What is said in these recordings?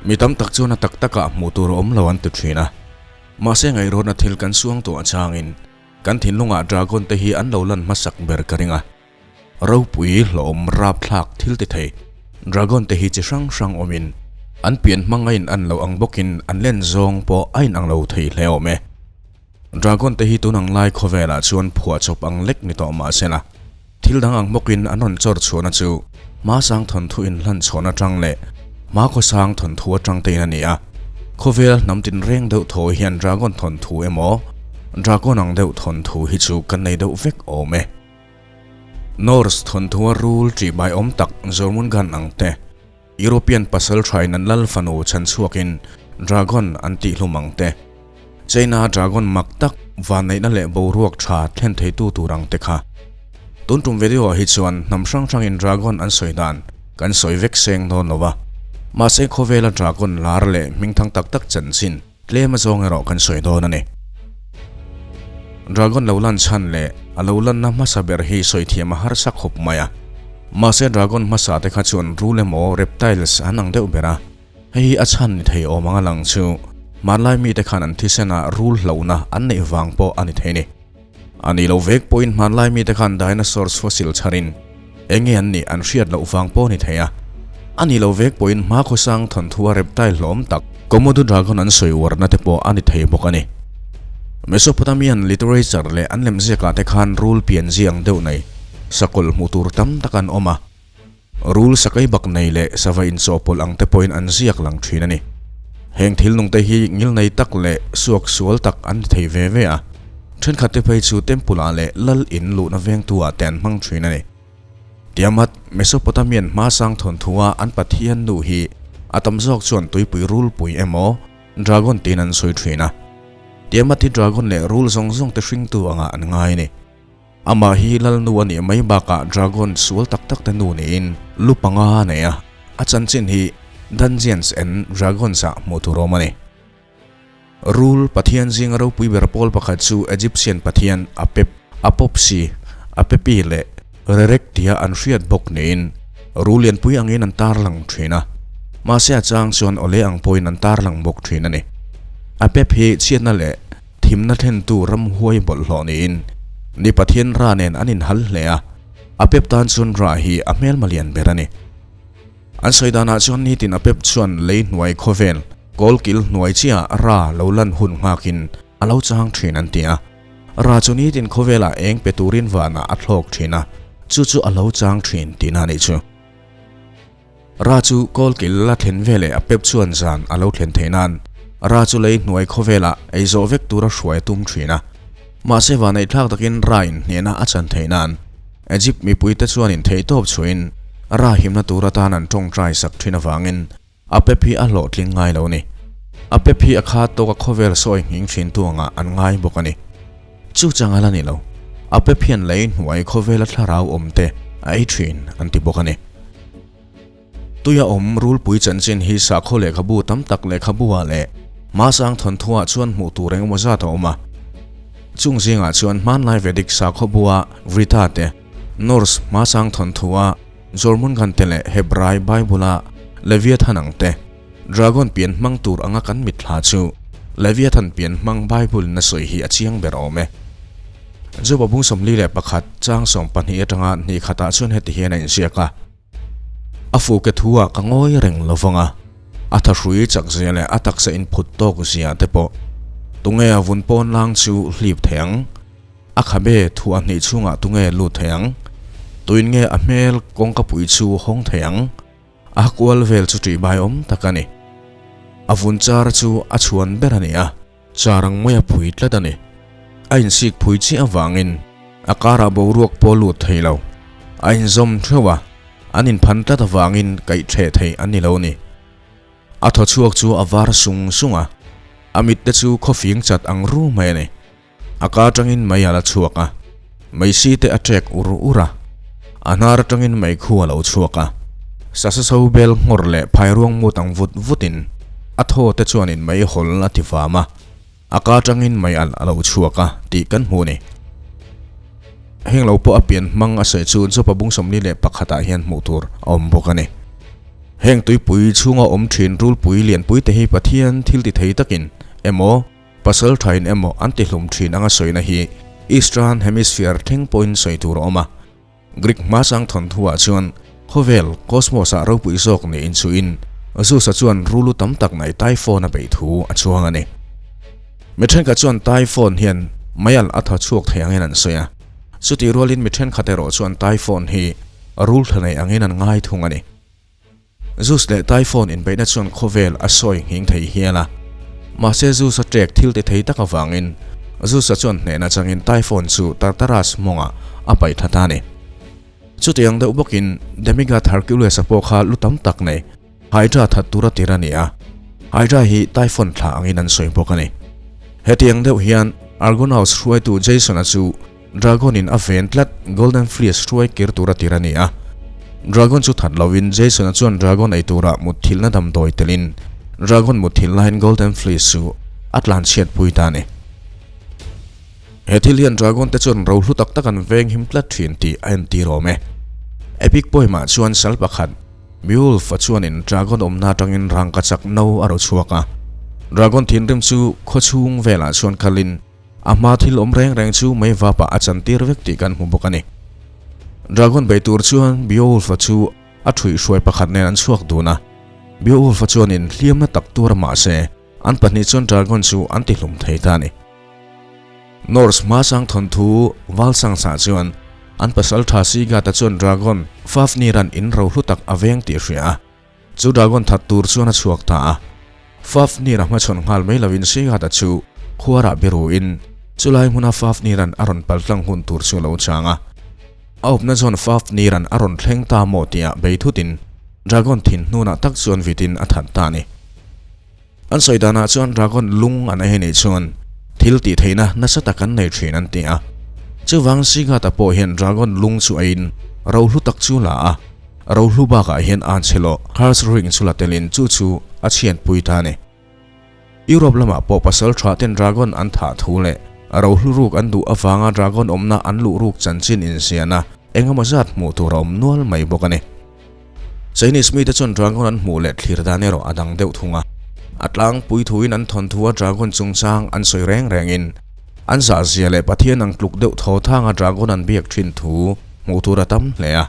Mi tam tak chuan a tak takah hmuh tur a awm lo an ti thin a. Mahse ngaihruatna thil kan suang tawh achangin kan thinlungah dragon te hi an lo lan hmasak ber ka ring a. Ropui hlawm rapthlak thil ti thei dragon te hi chi hrang hrang awmin an pian hmang a in an loh ang bawkin an len zawng pawh a in ang lo thei hle awm e. Dragon te hi tun ang lai khawvelah chuan phuahchawp ang lek ni tawh mahsela, thil dang ang bawkin an rawn chawr chhuahna chu hmasang thawnthu inhlan chhawn atang leh hmakhawsang thawnthu atang tein a ni a. Khawvel hnam tinreng deuh thaw hian dragon thawnthu emaw dragon ang deuh thawnthu hi chu kan nei deuh vek awm e. Norse thawnthua rul ṭihbai awm tak Jormungand ang te, European pasal thain an lal fanu chhan chhuakin dragon an tihhlum ang te, China dragon mak tak vanneihna leh boruak tha thlen theitu tur ang te kha. Tun tum video ah hi chuan hnam hrang hrangin dragon an sawi dan kan sawi vek seng dawn lo a, mahse khawvela dragon lar leh hmingthang tak tak chanchin tlem azawng erawh kan sawi dawn a ni. Dragon lo lan chhan leh a lo lanna hmasa ber hi sawi thiam a harsa khawp mai a. Mahse dragon hmasa te kha chuan rul emaw reptiles an ang deuh ber a, hei hi a chhan ni thei awm ang a lang chu hmanlai mite khan an thisenah rul hlauhna an neih vang pawh a ni thei ni. A ni lo vek pawhin hmanlai mite khan dinosaurs fossil chharin enge an nih an hriat loh vang pawh a ni thei a. A ni lo vek pawhin hmakhawsang thawnthua reptile hlawm tak Komodo dragon an sawi uarna te pawh a ni thei bawk a ni. Mesopotamian literature leh an lemziakah te khan rul pian ziang deuh nei sakawlh hmuh tur tam tak an awm a. Rul sakai bak nei leh sava inchawhpawlh ang te pawhin an ziak lang thin a ni. Heng thil nung te hi ngilnei tak leh suak sual tak an ni thei ve ve a, thenkhat te phei chu temple ah leh lal in luhna vengtu ah te an hmang thin a ni. Tiamat, Mesopotamian hmasang thawnthua an pathian nu hi a tam zawk chuan tuipui rulpui emaw dragon tiin an sawi thin a. Tiamat hi dragon leh rul zawng zawng te hringtu angah an ngai a ni. Amah hi Lalnu a nih mai bakah Dragon sual tak tak te nu niin lu panga a nei a, a chanchin hi Dungeons and Dragons ah hmuh tur awm a ni. Rul pathian zinga ropui ber pawl pakhat chu Egyptian pathian Apep, Apopsi, Apepi leh Rerek tia an hriat bawk niin rul lianpui angin an tarlang thin a, mahse a chang chuan awle ang pawhin an tarlang bawk thin a ni. Apep hi chhiatna leh Thimna thlentu ramhuai bawlhhlawh niin ni Pathian Ra nen an inhal hle a, a pep tan chuan Ra hi a hmelma lian ber a ni. An sawi danah chuan nitin a pep chuan lei hnuai khawvel, kawlkil hnuai chiah Ra lo lan hun nghakin a lo chang thin an ti a. Ra chu nitin khawvelah eng pe turin vanah a thlawk thin a, chu chu a lo chang thin tihna a nih chu. Ra chu kawlkil la thlen veleh a pep chuan zan a lo thlen theih nan Ra chu lei hnuai khawvelah ei zawh vek tura hruai a tum thin a. Mahse vanneih thlak takin Ra in hnehna a chan theih nan Egypt mipuite chuanin theihtawp chhuahin Ra himna tur atan an tawngtai sak thin avangin a pep hi a hlawhtling ngai lo a ni. A pep hi a khat tawka khawvel sawi nghing thin tu angah an ngai bawk a ni. Chu chang a la ni lo. A pep hian lei hnuai khawvela thlarau awm te a ei thin an ti bawk a ni. Tuia awm rulpui chanchin hi sakhaw lehkhabu tam tak lehkhabu ah leh hmasang thawnthu ah chuan hmuh tur engemaw zat a awm a. Chung zingah chuan hmanlai Vedic sakhaw bua Vrita te, Norse hmasang thawnthu a Jormungand te leh Hebrai Bible a Leviathan ang te, Dragon pian hmang tur anga kan mitthla chu Leviathan pian hmang Bible in a sawi hi a chiang ber awm e. Joba bung 41 chang 12 atanga hnih khatah chuan heti hian a inziak a. A fuke thu ah ka ngawi reng lo vang a, a thahrui chak zia leh a taksa inphut tawk zia te pawh tunge a vun pawn lang chu hlip thei ang? A khabe thu a hnih chhungah tunge lut thei ang? Tuin nge a hmel kawngka pui chu hawng thei ang? A kual vel chu ṭih bai awm tak a ni. A vun char chu a chhuan ber a ni a, char ang mai a phui tlat a ni. A insik phui chiah avangin a karah boruak pawh lut thei lo. A inzawm theuh a, an inphan tlat avangin kaih ṭheh theih a ni lo ni. A thaw chhuak chu a var sung sung a, a mit te chu khawfing chat ang ru mai a ni. A ka atangin mei a la chhuak a, meisi te a ṭek ur ur a, a hnar atangin mei khu a lo chhuak a. Sasa so bel nghawr leh phairuang mut ang vut vutin a thaw te chuanin mei hawl a ti vam a, a ka atangin mei alh a lo chhuak a tih kan hmu a ni. Heng lo pawh a pian hmang a sawi chu Jopa bung 41 ah hian hmuh tur a awm bawk a ni. Heng tuipui chhunga awm thin rulpui lianpui te hi Pathian thil ti thei takin emaw, pasal thain emaw an ti hlum thin anga sawina hi Eastern Hemisphere thleng pawhin sawi tur a awm a. Greek hmasang thawnthuah chuan khawvel cosmos-ah ropui zawk niin chuhin Zeus-a chuan rulu tam tak nei Typhon a beih thu a chuang a ni. Mi thenkhat chuan Typhon hian meialh a thaw chhuak thei angin an sawi a, chutih rualin mi thenkhat erawh chuan Typhon hi rul tha nei angin an ngai thung a ni. Zeus leh Typhon inbeihna chuan khawvel a sawi nghing thei hial a. Mahse Zeus a ṭek thil ti thei tak avangin Zeus-a chuan hnehna changin Typhon chu Tartarus mawngah a paih thla ta a ni. Chutiang deuh bawkin demigod Hercules-a pawh kha lu tam tak nei Hydra that tura tir a ni a, Hydra hi Typhon thla angin an sawi bawk a ni. Hetiang deuh hian Argonauts hruaitu Jason-a chu Dragon-in a ven tlat Golden Fleece hruai kir tura tir a ni a. Dragon chu that lovin Jason-a chuan Dragon ei tura mutthilhna damdawi telin Dragon mutthilh laiin Golden Fleece chu a tlanchhiat pui ta a ni. He thil hian Dragon te chuan ro hlu tak tak an veng him tlat thin tih a entir awm e. Epic poem-ah chuan sal pakhat Beowulf-a chuanin Dragon awmna atangin rangkachak no a ro chhuak a. Dragon thinrim chu khawchhung velah chuan kalin A hma thil awm reng reng chu mei vapah a chantir vek tih kan hmu bawk a ni. Dragon bei tur chuan Beowulf-a chu a ṭhuihhruai pakhat nen an chhuak dun a. Beowulf-a chuanin hliamna tak tur a mah se, an pahnih chuan Dragon chu an tihlum thei ta a ni. Norse hmasang thawnthu Valsangsa chuan an pasalṭha Sigurd-a chuan Dragon Fafnir-a'n in rohlu tak a veng tih a hria a. Chu dragon that tur chuan a chhuak ta a. Fafnir-a hmachhawn nghal mai lovin Sigurd-a chu khuarah biruin chulai hmuna Fafnir-a'n a rawn paltlang hun tur chu a lo chang a. A awpna chuan Fafnir-a'n a rawn thleng ta maw tia bei thutin dragon thin hnunah tak chuan vitin a that ta a ni. An sawi danah chuan dragon lung an ei nei chuan thil tih theihna nasa tak an nei thin an ti a. Chuvang Sigurd-a pawh hian dragon lung chu eiin rohlu tak chu la a, rohlu bakah hian an chhe lawh Curse Ring chu la telin chu chu a chhianpui ta a ni. Europe lamah pawh pasal tha ten dragon an thah thu leh rohlu ruk an duh avanga dragon awmna an luh ruk chanchin inziahna engemaw zat hmuh tur a awm nual mai bawk a ni. Chinese mite chuan dragon an hmuh leh thlir dan erawh a dang deuh thung a. A tlangpui thuin an thawnthu a dragon chungchang an sawi reng rengin an zahzia leh Pathian ang tluk deuh thaw thanga dragon an biak thin thu hmuh tur a tam hle a.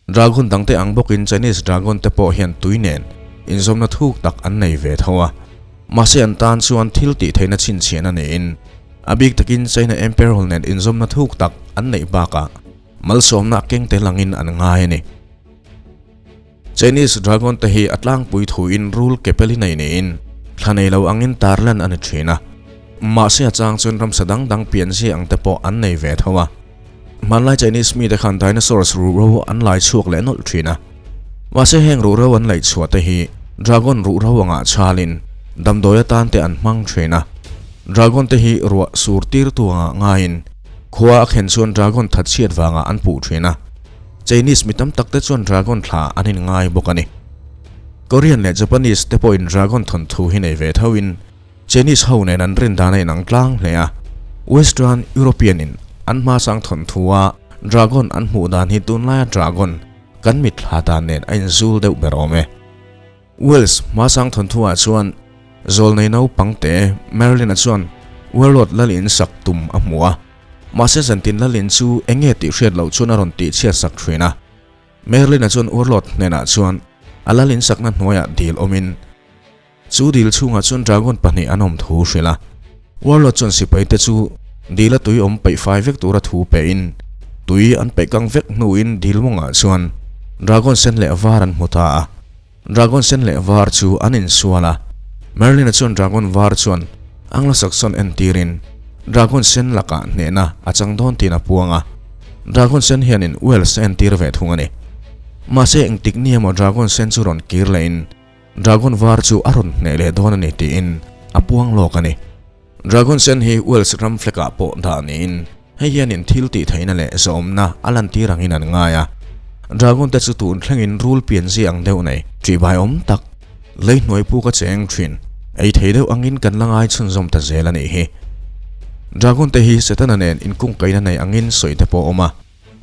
Dragon dangte ang bawkin Chinese dragon te pawh hian tui nen inzawmna thuk tak an nei ve tho a. Mahse an tan chuan thil tih theihna chhinchhiahna niin a bik takin China Emperor nen inzawmna thuk tak an neih bakah Malsawmna keng tel angin an ngai a ni. Chinese dragon te hi a tlangpui thuin rul kepeli nei niin thla nei lo angin tarlan a ni thin a. Mahse a chang chuan ramsa dang dang pianzia ang te pawh an nei ve tho a. Hmanlai Chinese mite khan dinosaurs ruhro an lai chhuak leh nawlh thin a. Mahse heng ruhro an laih chhuah te hi dragon ruhro angah chhalin damdawi atan te an hmang thin a. Dragon te hi ruah sur tirtu angah ngaiin Khua a khen chuan dragon that chhiat vangah an puh thin a, Chinese mi tam tak te chuan dragon thla an in ngai bawk a ni. Korean leh Japanese te pawhin dragon thawnthu hi nei ve tho in Chinese ho nen an rin dan a inang tlang hle a, Western European in an hmasang thawnthu a dragon an hmuh dan hi tunlaia dragon kan mitthla dan nen a inzul deuh ber awm e. Wales hmasang thawnthuah chuan zawlnei naupangte Merlin-a chuan Warlord Lalin sak tum a hmu a, mahse zantin Lalin chu eng nge tih hriat loh chuan a rawn tihchhiat sak thin a. Merlin-a chuan Warlord hnenah chuan a Lalin sakna hnuaiah dil awmin chu dil chhungah chuan dragon pahnih an awm thu hrilh a. Warlord chuan sipaite chu dila tui awm peih fai vek tura thu pehin tui an peih kang vek hnuin dil mawngah chuan dragon sen leh var an hmu ta a. Dragon sen leh var chu an insual a, Merlin-a chuan dragon var chuan Anglo-Saxon entirin dragon sen lakah hnehna a chang dawn tiin a puang a, dragon sen hianin Wales a entir ve thung a ni. Mahse engtik ni emaw dragon sen chu rawn kir lehin dragon var chu a rawn hneh leh dawn a ni tiin a puang lawk a ni. Dragon sen hi Wales ram flag-ah pawh dah niin hei hianin thil tih theihna leh zawmna a lantir angin an ngai a. Dragon te chu tun thlengin rul pianzia ang deuh nei, ṭihbaiawm tak, lei hnuai puk a cheng ṭhin, ei thei deuh angin kan la ngai chhunzawm ta zel a nih hi. Dragon te hi Setana nen inkungkaihna nei angin sawi te pawh a awm a.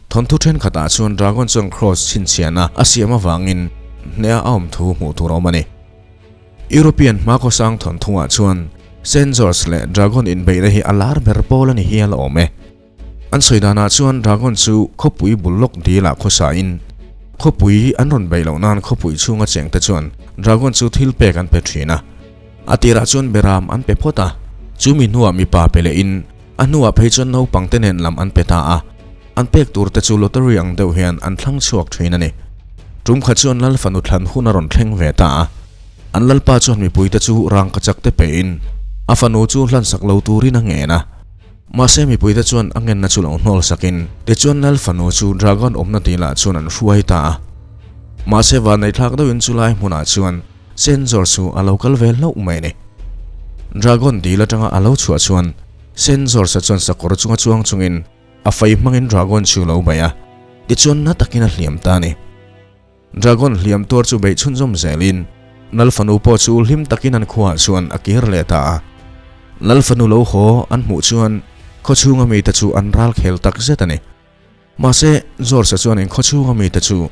Thawnthu ṭhenkhatah chuan Dragon chuan Cross chhinchhiahna a siam avangin hneha a awm thu hmuh tur a awm a ni. European hmakhawsang thawnthuah chuan Saint George leh Dragon inbeihna hi a lar ber pawl a ni hial awm e. An sawi danah chuan Dragon chu khawpui bul lawk dilah khawsain khawpui an rawn beih loh nan khawpui chhunga chengte chuan Dragon chu thil pek an pe thin a. A tirah chuan beram an pe phawt a, chumi hnuah mipa pe lehin a hnuah phei chuan naupangte nen lam an pe ta a. An pek tur te chu lottery ang deuh hian an thlang chhuak thin a ni. Tum khat chuan Lal fanu thlan hun a rawn thleng ve ta a. An lalpa chuan mipuite chu rangkachak te pehin a fanu chu hlansak lo turin a ngen a. Mahse mipuite chuan a ngenna chu lo hnawl sakin tichuan Lal fanu chu Dragon awmna dilah chuan an hruai ta a. Mahse vanneihthlak deuhin chulai hmunah chuan Senzor chu a lo kal ve hlauh mai a ni. Dragon dil atanga a lo chhuah chuan Senzor sa chuan sakawr chunga chuang chungin a fei hmangin Dragon chu lo bei a, tichuan na takin a hliam ta a ni. Dragon hliam tuar chu beih chhunzawm zelin Lal fanu pawh chu hlim takin an khuaah chuan a kir leh ta a. Lal fanu lo haw an hmuh chuan khawchhunga mite chu an ral khel tak zet a ni. Mahse, George-a chuan in khawchhunga mite chu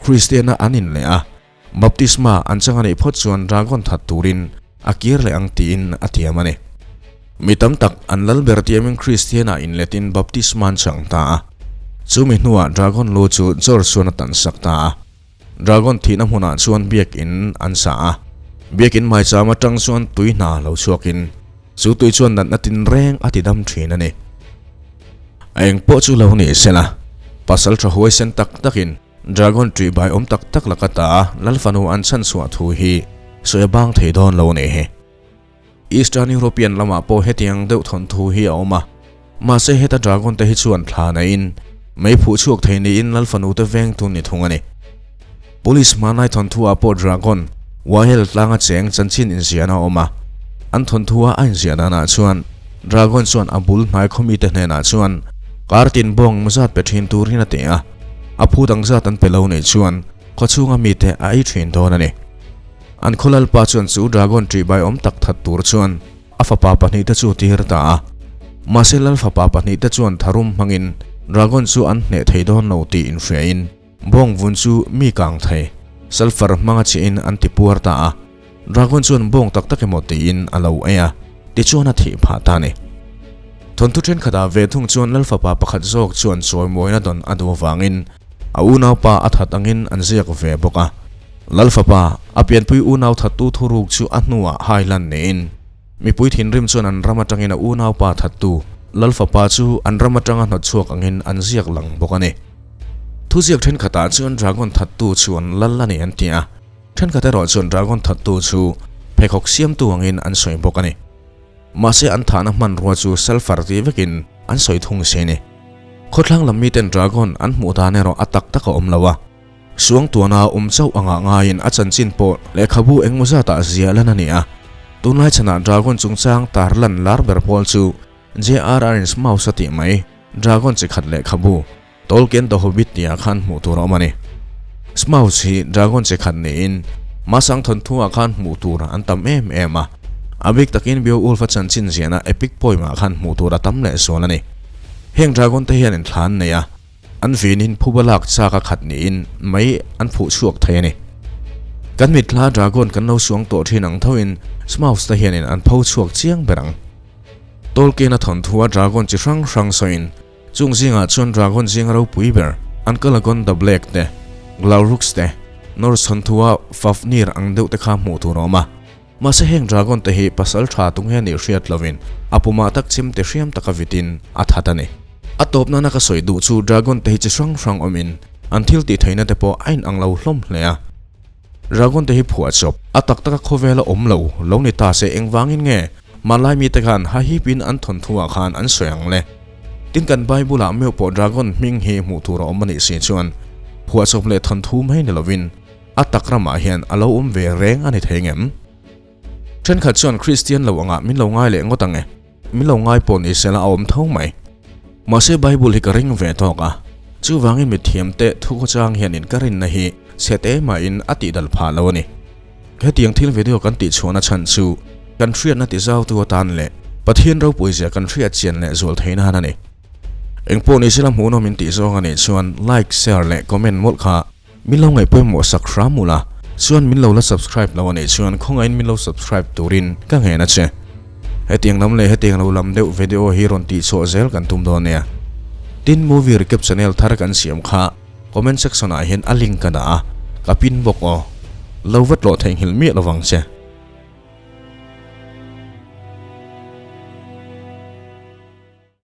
Kristiana an in leh a, Baptisma an chang a nih phawt chuan Dragon that turin a kir leh ang tiin a thiam a ni. Mi tam tak an lal ber tiamin Kristian-ah inletin baptisma an chang ta a. Chumi hnuah Dragon lu chu George chuan a tansak ta a. Dragon thihna hmunah chuan biakin an sa a. Biakin maicham atang chuan tui hna lo chhuakin chu tui chuan natna tinreng a tidam thin a ni. A eng pawh chu lo ni sela, pasal tha huaisen tak takin Dragon ṭih bai awm tak tak laka ta a, Lal fanu an chhan chhuah thu hi sawi a bang thei dawn lo a nih hi. Eastern European lamah pawh hetiang deuh thawnthu hi a awm a, mahse heta Dragon te hi chuan thla neiin mei phuh chhuak thei niin Lal fanu te veng tun ni thung a ni. Police hmanlai thawnthu ah pawh Dragon, Wahel tlanga cheng chanchin inziahna a awm a, an thawnthu a a inziah danah chuan Dragon chuan a bul hnai khawmite hnenah chuan kar tin bawng zat pe thin turin a ti a. A phu dang zat an pe lo nei chuan khawchhunga mite a ei thin dawn a ni. An khaw lalpa chuan chu dragon ṭihbai awm tak that tur chuan a fapa pahnihte chu tir ta a. Mahse lal fapa pahnihte chuan tharum hmangin dragon chu an hneh thei dawn lo tih inhriain bawng vun chu mi kang thei sulphur hmanga chihin an ti puar ta a. Dragon chuan bawng tak tak emaw tiin a lo ei a, tichuan a thih phah ta a ni. Thawnthu thenkhatah ve thung chuan Lal fapa pakhat zawk chuan chawimawina dawn a duh avangin a unaupa a that angin an ziak ve bawk a. Lal fapa, a pianpui unau thattu thuruk chu a hnuah hai lan niin mipui thinrim chuan an ram atangin a unaupa thattu Lal fapa chu an ram atanga hnawtchhuak angin an ziak lang bawk a ni. Thuziak thenkhatah chuan Dragon thattu chuan Lal a ni an ti a. Thenkhat erawh chuan Dragon thattu chu pheikhawk siamtu angin an sawi bawk a ni. Mahse an thahna hmanrua chu sulphur tih vekin an sawi thung si a ni. Khawthlang lam miten Dragon an hmuh dan erawh a tak tak a awm lo a. Suangtuana awm chauh angah ngaiin a chanchin pawh lehkhabu engmaw zatah ziah lan a ni a. Tunlai chhanah Dragon chungchang tarlan lar ber pawl chu JRR in Smaus a tih mai Dragon chi khat lehkhabu Tolkien The Hobbit tihah khan hmuh tur a awm a ni. Smaug hi dragon che khat niin Masang thawnthuah khan hmuh tur an tam em em a. A bik takin Beowulf a chanchin ziahna epic poem ah khan hmuh tur a tam leh zual a ni. Heng dragon te hian inthla an nei a, an vinin phuba lak chak a khat niin mei an phuh chhuak thei a ni. Kan mitthla dragon kan lo suang tawh thin ang thoin Smaug te hianin an pho chhuak chiang ber ang. Tolkien a thawnthua dragon chi hrang hrang sawiin Chung zingah chuan Dragon zinga ropui ber Ancalagon the Black te, Glaurux te, Norse thawnthu-a Fafnir ang deuh te kha hmuh tur a awm a. Mahse heng Dragon te hi pasal tha tung hian ih hriat lovin a pumah tak chim te hriam taka vitin a that a ni. A tawp nana ka sawi duh chu Dragon te hi chi hrang hrang awmin an thil tih theihna te pawh a inang lo hlawm hle a. Dragon te hi phuah chawp a tak taka khawvela awm lo lo ni ta se engvangin nge hmanlai mite khan hahipin an thawnthu ah khan an sawi ang le? Tin kan Bible ah meuh pawh Dragon hming hi hmuh tur a awm a nih si chuan phuah chawp leh thawnthu mai ni lovin a tak ramah hian a lo awm ve reng a ni thei ngem? Thenkhat chuan Kristian lo angah min lo ngai leh ngawt ang e. Min lo ngai pawh ni sela a awm tho mai. Mahse Bible hi ka ring ve tawk a, chuvangin mithiam te thukhawchang hianin ka rinna hi chhe te mahin a tihdal phah lo a ni. Hetiang thil video kan tihchhuahna chhan chu kan hriatna tizautu atan leh Pathian ropuizia kan hriat chian leh zual theih nan a ni. Engpawh ni sela hmuhnawm in tih zawng a nih chuan like, share leh comment mawlh kha min lo ngaih pawimawh sak hram ula. Chuan min lo la subscribe lo anih chuan khawngaihin min lo subscribe turin ka ngen a che. Hetiang lam leh hetiang lo lam deuh video hi rawn tihchhuah zel kan tum dawn nia. Tin movie recap channel thar kan siam kha comment section ah hian a link ka dah a, ka pin bawk aw. Lo va tlawh theihnghilh miah lovang che.